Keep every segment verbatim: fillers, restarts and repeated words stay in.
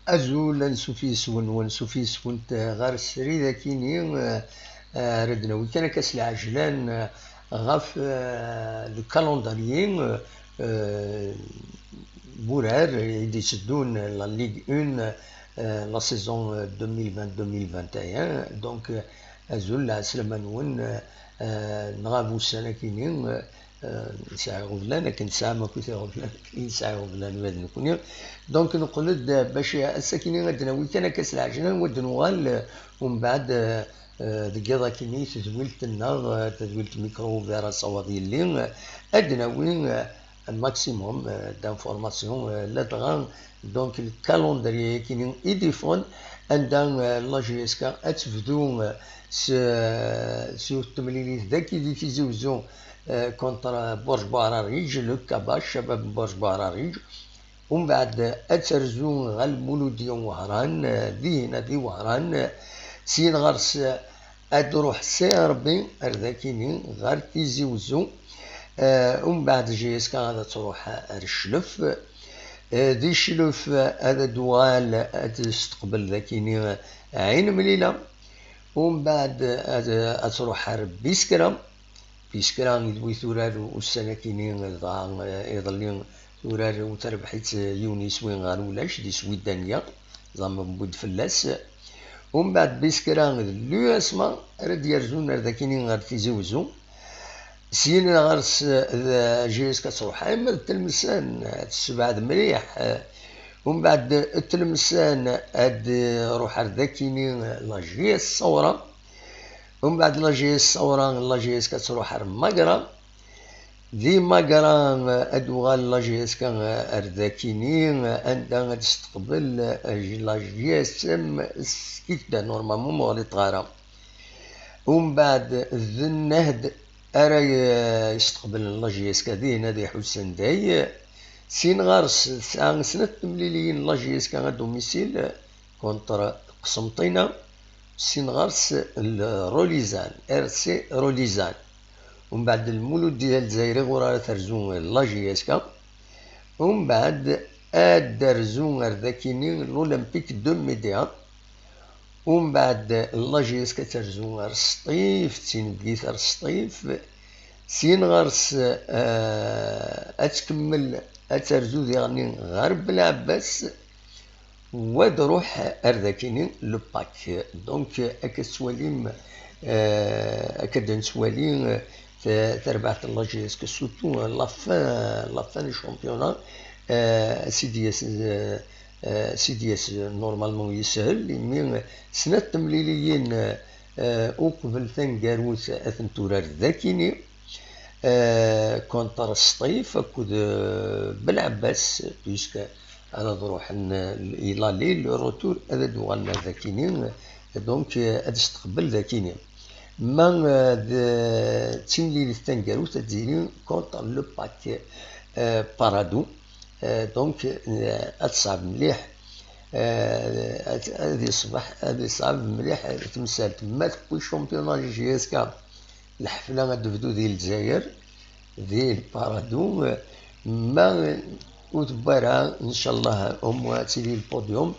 Azul, ansuf yes-wen, wansuf yes-went ɣer srid akini, eh, eh, ara d-nawi kan akka s lɛejlan, eh, ɣef, eh, le calendrier, eh, n wurar i d-itteddun la Ligue un, eh, la saison, eh, deux mille vingt, deux mille vingt et un. Donc, eh, azul, lɛeslama-nwen, eh, eh, neɣ ab ussan akini, eh, eh, nesɛa iɣeblan, akken tesɛam akk iɣeblan, akken i nesɛa iɣeblan ula d nekkni. Donc, neqqel-d, eh, bac ass-akini ad d-nawi kan akka s lɛejlan, wa d-nuɣal, eh, umbeɛd, eh, eh, deg yiḍ akini tedwilt-nneɣ, eh, tadwilt Micro Ouvert asawaḍ yelli, eh, ad d-nawi, eh, un maximum, eh, d'informations, eh, ladɣa, donc, le calendrier akini i d-iffɣen, anda, eh, la J S K ad tebdu, eh, s, s yiwet temlilit dagi di Tizi Wezzu, eh, contre Burj Buɛrariǧ, le Kaba, Cabab n Burj Buɛrariǧ. Umbeɛd ad terzu ɣer Lmuludya n Wehran, eh, dihin di Wehran, eh, syin ɣer-s, eh, ad d-ruḥ s iɛerbi ar dakini ɣer Tizi Wezzu. Eh, umbeɛd J S K ad truḥ ar Cclef. Eh, di Cclef, eh, ad d-tuɣal ad testeqbel dakini Ɛin Mlila. Umbeɛd ad, ad truḥ ar Biskra. Biskra idwi turar ussan akini, dɣa, eh, iḍelli turar u terbeḥ-itt, eh, yiwen yiswi ɣer ulac di Swidanya, ẓam wwid fell-as. Umbeɛd Biskra d l'U S M A ara d-yerzun ar dakini ɣer Tizi Wezzu. Syin ɣer-s, eh, d J S K ad truḥ arma d Tlemsan, ad tessebɛed mliḥ. Umbeɛd Tlemsan ad, eh, ruḥ ar dakini la J S Ṣawra. Umbeɛd la J S Ṣawra, la J S K ad truḥ ar Magra. Di Magra, eh, ad d-tuɣal la J S K, eh, ar dakini, eh, anda ad testeqbel, eh, la J S M Skikda, normalement ma ɣliṭeɣ ara. Umbeɛd d Nnehd ara, eh, yesteqblen la J S K dihin ad iḥussen day. Sin ɣer-s tesɛa snat temliliyin la J S K à domicile contre Qsenṭina. Sin ɣer-s l-, Rolizan, R C Rolizan. Umbeɛd Lmuludya Lezzayer iɣur ara terzu la J S K. Umbeɛd ad d-terzu ar dakini l'Olympique de Médéa. Umbeɛd la J S K ad terzu ar Sṭif, d tinebgit ar Sṭif. Syin ɣer-s, eh, ad tkemmel, ad terzu diɣenni ɣer Belɛebbas. Wa d ruḥ ar dakini le pack. Donc, akka tettwalim, eh, akka d nettwali, eh, ta-, tarbaɛt n la J S K, surtout, eh, la fin, la fin du championnat, eh, C D S, eh, eh, C D S, normalement yeshel, imi snat temliliyin, eh, uqbel taneggarut ad tent-turar dakini, eh, contre Sṭif akked, eh, Belɛebbas, puisque ad ruḥen, eh, i l'aller, le retour ad d-uɣalen ar dakini, donc, eh, ad isteqbel dakini. Ma, eh, d, d timlilit taneggarut ad d-tili contre le pack, eh, Paradou. Eh, donc, eh, ad teṣɛeb mliḥ, eh, ad, ad iṣbeḥ, ad iṣɛeb mliḥ temsalt. Ma tewwi championnat J S K, lḥefla ad tebdu di Lezzayer, di Paradou, ma ur tewwi ara, ncallah, au moins ad tili le podium,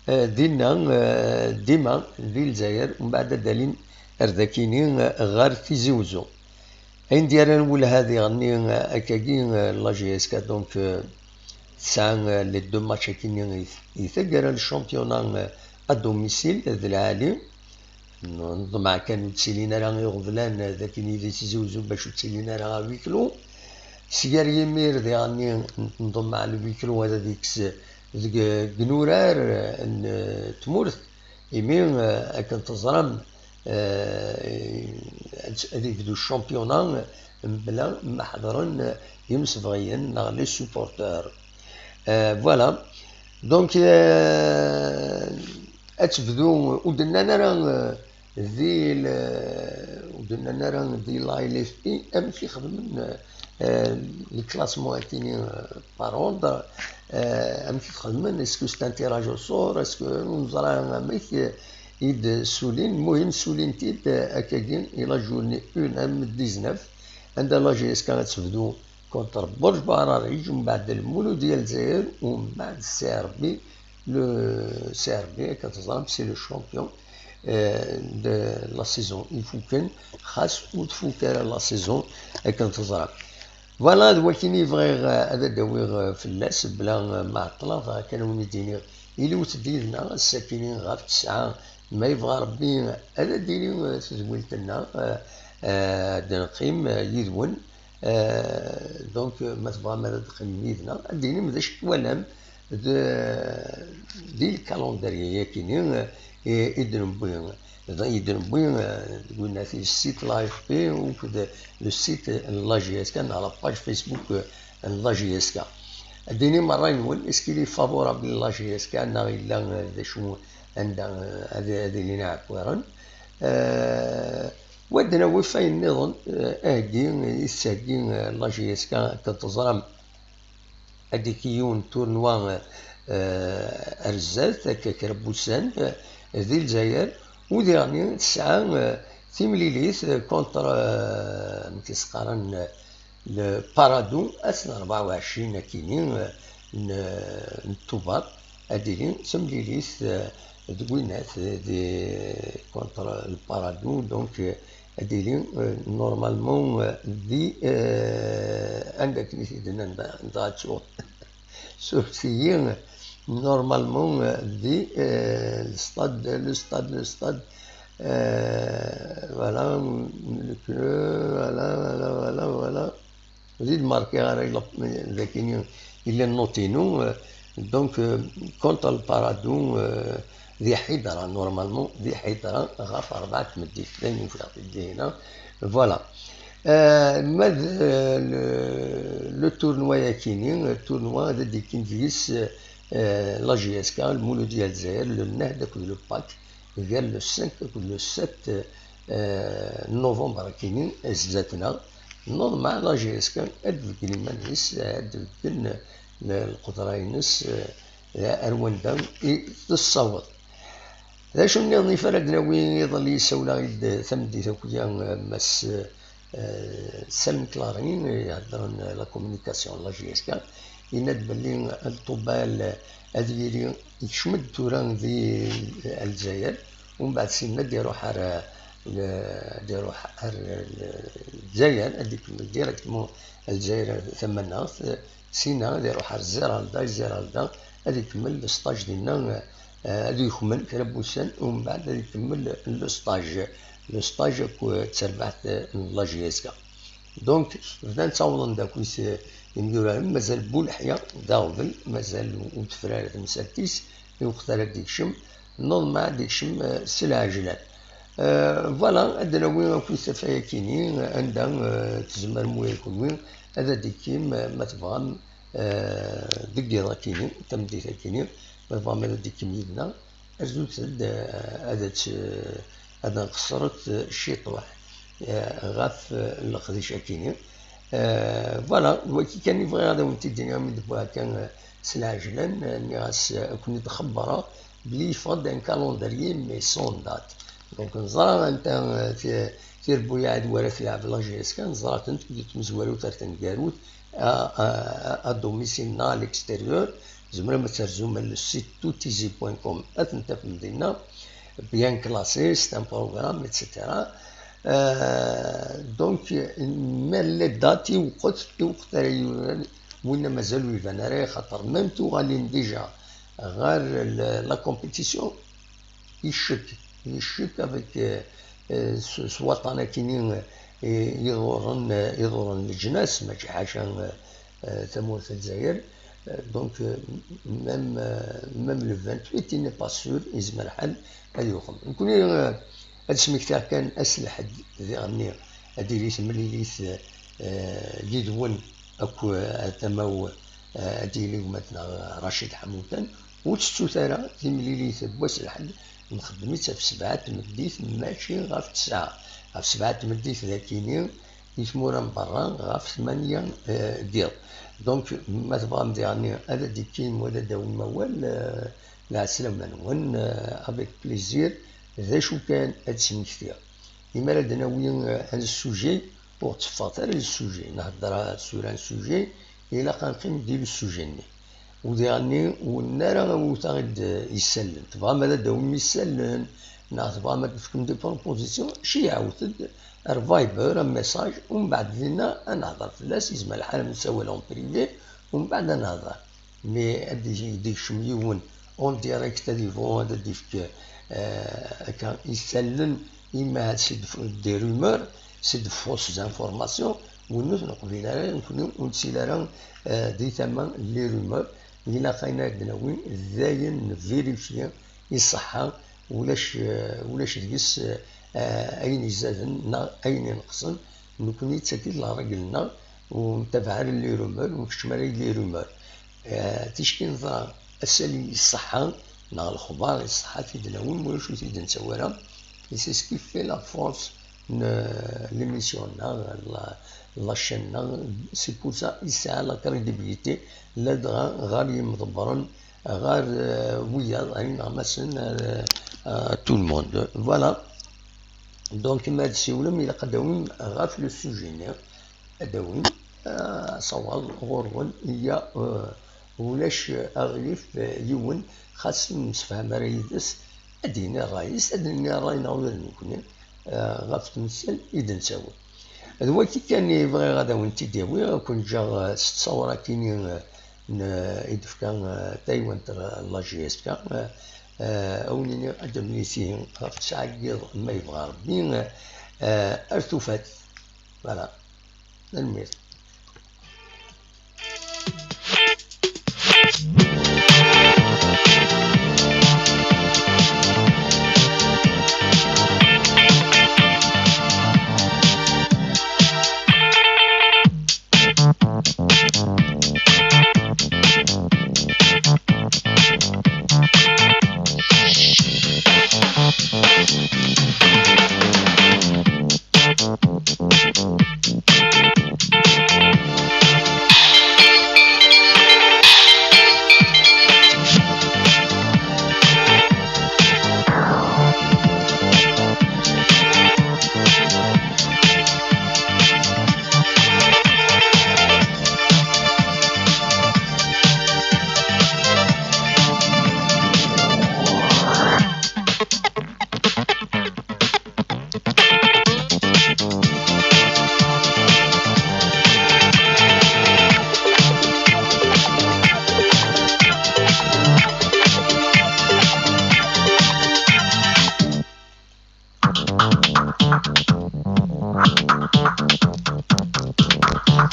eh, dinna, eh, dima di Lezzayer, umbeɛd ad d-alin ar dakini, eh, ɣer Tizi Wezzu. Ayen d-yerran welha diɣenni, eh, akkagi, eh, la J S K, donc, eh, tesɛa, eh, les deux matchs akini i, i taggara n championnat, eh, à domicile d lɛali. Nḍemmeɛ kan ur ttilin ara iɣeblan d akken i di Tizi Wezzu bac ur ttilin ara à huis clos. Seg ar yimir diɣenni nḍemmeɛ le huis clos ad ikkes deg, deg inurar n tmurt, imi, eh, akken teẓram, eh, ad, ad yebdu championnat mebla ma ḥeḍren yimsebɣiyen neɣ les supporters. Eh, voilà. Donc, eh, ad tebdu, ur d-nnan ara, eh, di l-, ur d-nnan ara di la L F P amek i xedmen, eh, euh, le classement akini, euh, par ordre, euh, amek i t-xedmen, est-ce que c'est un tirage au sort, est-ce que ur neẓra amek, euh, i d-ssulin, lmuhim ssulin-t-id, euh, akkagi, i la journée un M dix-neuf, anda la J S K ad tebdu contre Borj Bahraridj, mbeɛd Lmuludya Lezzayer, u mbeɛd C R B, le C R B, akken teẓram, c'est le champion, euh, de la saison ifuken, xas ur tfuk ara la saison, akken teẓram. Voilà, d wakken i bɣiɣ, euh, ad d-awiɣ, euh, fell-as, bla, euh, ma ɛeṭṭleɣ, bɣiɣ kan ad wen-d-iniɣ, iliwet-d yid-neɣ ass-akini ɣef tesɛa, ma yebɣa Rebbi, ad d-tili, euh, tedwilt-nneɣ, euh, euh, ad d-neqqim, euh, yid-wen. Euh, donc, euh, ma tebɣam ad d-teqqimem yid-neɣ, ad d-tinim d acu twalam d, di lkalandriya-yakini, euh, i, i d-newwi, i d-newwi, euh, deg winna, le site l'A F P akked le site n la J S K neɣ la page Facebook, euh, n la J S K. Ad d-tinim ṛṛay-nwen, est-ce qu'il est favorable à la J S K neɣ yella, euh, d acu anda, euh, ad, ad ilin iɛekkiren? Euh, Wa d-nawi ɣef wayen nniḍen, eh, aheggi i tettheggi, eh, la J S K, akken teẓram, ad d-ikki yiwen n tournoi, eh, ar zdat, akka kra n wussan, eh, di Lezzayer, u diɣen tesɛa, eh, timlilit, eh, contre, eh, amek i s-qqaren, eh, le Paradou, ass n rebɛa u ɛecrin akini, eh, n, n Tubeṛ, ad d-tili temlilit, eh, deg winat, eh, di, contre le Paradou, donc, eh, ad d-tili, eh, normalement, eh, di, eh, anda akken i t-id-nnan, da, da, ttuɣ. Suref-iyi, normalement, euh, di, euh, le stade, le stade, le stade, euh, voilà, le club, voilà, voilà, voilà, voilà. Di lmarki ara ilaq, d akken i, i llan note-inu, euh, donc, euh, contre le Paradou, euh, di Ḥidra, normalement, di Ḥidra, ɣef rebɛa tmeddit, d ayen ufiɣ di dinna, voilà. Euh, ma d, euh, le, le tournoi-yakini, euh, tournoi ad d-ikkin deg-s, euh, la J S K, Lmuludya Lezzayer, le Nahda akked le Pak, gar le cinq akked le sept, euh, novembre akini, zdat-neɣ. Normal, la J S K ad d-tbeggen iman-is, ad d-tbeggen, euh, lqedra-ines, euh, ar wanda i tessaweḍ. D acu nniḍen i ara d-nawi? Iḍelli yessawel-aɣ-d tameddit akk-ya, eh, Mass, eh, Salem Clarin, iheddren la communication n la J S K, yenna-d belli Lṭubal ad yili yekcem-d tura di, eh, Lezzayer, umbeɛd sinna ad iruḥ ar, eh, ad iruḥ ar, eh, Lezzayer, ad ikemmel directement Lezzayer tamaneɣt, eh, Sina ad iruḥ ar Zeralda, Zeralda ad ikemmel le stage dinna, eh, ad yukmen kra n wussan, umbeɛd ad ikemmel le stage, le stage akked terbaɛt n la J S K. Donc, bdan ttawḍen-d akkit, eh, imyuraren, mazal Buleḥya d aɣbel, mazal ur tefri ara temsalt-is, i weqt ara d-ikcem, Normal ad d-ikcem, eh, s lɛejlan. Eh, voilà, ad d-nawi akkit ɣef wayakini, eh, anda, eh, tzemrem ula d kenwi ad d-ikkim, eh, ma tebɣam, eh, deg yiḍ akini, tameddit akini, ma tebɣam ad d-ikkim yid-neɣ, azut-d, eh, ad t-, eh, ad nqeṣṣret, eh, ciṭuḥ, eh, ɣef, eh, leqdic akini. Eh, voilà, d wagi kan i bɣiɣ ad awen-t-id-iniɣ mi d-wwiɣ kan, eh, s lɛejlan, eh, nniɣ-as, eh, ad ken-id-xebbreɣ belli yeffeɣ-d un calendrier, mais sans date. Donc, neẓra anta, eh, ti-, tirebbuyaɛ d wara tleɛb la J S K, neẓra-tent deg tmezwarut ar taneggarut, à, à, à domicile neɣ à l'extérieur. Tzemrem ad terzum le site toutizi point com, ad ten-tafem dinna, bien classé, c'est un programme, et cetera. Euh, donc, ma les dates i weqt, i weqt ara yuran, winna mazal ur iban ara, axaṭer même tuɣalin déjà ɣer la, la compétition, yeccek, yeccek avec, euh, euh, s, s waṭṭan akini, euh, iḍurren, euh, iḍurren leǧnas, mačči ḥaca, euh, euh, tamurt n Lezzayer. Euh, donc, euh, même, euh, même le vingt-huit, il n'est pas sûr, yezmer lḥal ad yuxem. Nekkni, euh, ad smektiɣ kan ass n lḥedd diɣenni ad d-tili temlilit, euh, yid-wen akk, euh, ar tama-w, euh, ad d-yili gma-tneɣ Racid Ḥamutan, ur ttettut ara timlilit n wass n lḥedd, nxeddem-itt ɣef sebɛa n tmeddit, mačči ɣef tesɛa. Ɣef sebɛa n tmeddit d akini, i tmura n berra ɣef tmanya, eh, n yiḍ. Donc, ma tebɣam diɣenni ad d-ikkim wala ad d-awim awal, eh, lɛeslama-nwen, eh, avec plaisir, d acu kan ad d-smektiɣ. Imi ara d-nawi, eh, le sujet, ur ɣ-tteffɣet ara le sujet, nehder tura le sujet, ilaq ad neqqim di le sujet-nni. U diɣenni, win ara awit-aɣ-d isallen. Tebɣam ad d-awim isallen, neɣ tebɣam ad d-tefkem des propositions, ceyyɛet-d ar Viber, un message, umbeɛd dinna ad nehder fell-as, yezmer lḥal ad nessawal en privé, umbeɛd ad nehder. Mais ad d-, d-ikcem yiwen en direct, ad yebɣu ad d-ifk, eh, akka isallen, ima c'est de f-, des rumeurs, c'est de fausses informations, win ur neqbil ara, nekkni ur nettili ara, eh, di tama n les rumeurs. Ilaq ayen ara d-nawi d ayen nvérifier i ṣṣeḥḥa, ulac, eh, ulac deg-s, eh, ayen izaden neɣ ayen ineqsen. Nekkni d tagi d la règle-nneɣ, ur ntabaɛ ara les rumeurs, ur nkeččem ara i les rumeurs. Eh, ticki neẓra asali iṣeḥḥa, neɣ lexbar iṣeḥḥa, ad t-id-nawi, ulac ur t-id-nettawi ara. Et c'est ce qui fait la force n l'émission-nneɣ, la, la chaîne-nneɣ. C'est pour ça yesɛa la crédibilité, ladɣa ɣer yimḍebbren, ɣer, eh, wiyaḍ, ay ineɣmasen, eh, eh, tout le monde. Voilà. Donc, ma ad d-siwlem, ilaq ad d-awim ɣef le sujet-nni. Ad d-awim, eh, asawaḍ ɣur-wen, ya, eh, ulac aɣilif, eh, yiwen, xas ur nemsefham ara yid-s, ad d-yini ṛṛay-is, ad d-nini ṛṛay-nneɣ ula d nekkni, eh, ɣef temsal i d-nettawi. D wagi kan i bɣiɣ ad awen-t-id-awiɣ, ad ken-ǧǧeɣ, eh, s ttawṛat-agi, eh, n, eh, i d-tefka, eh, taywant n la J S K, eh, eh, ad wen-iniɣ ad d-tamlet ihi ɣef ttɛeggiḍ ma yebɣa Ṛebbi, eh, ar tufat. Voilà. Tanemmirt.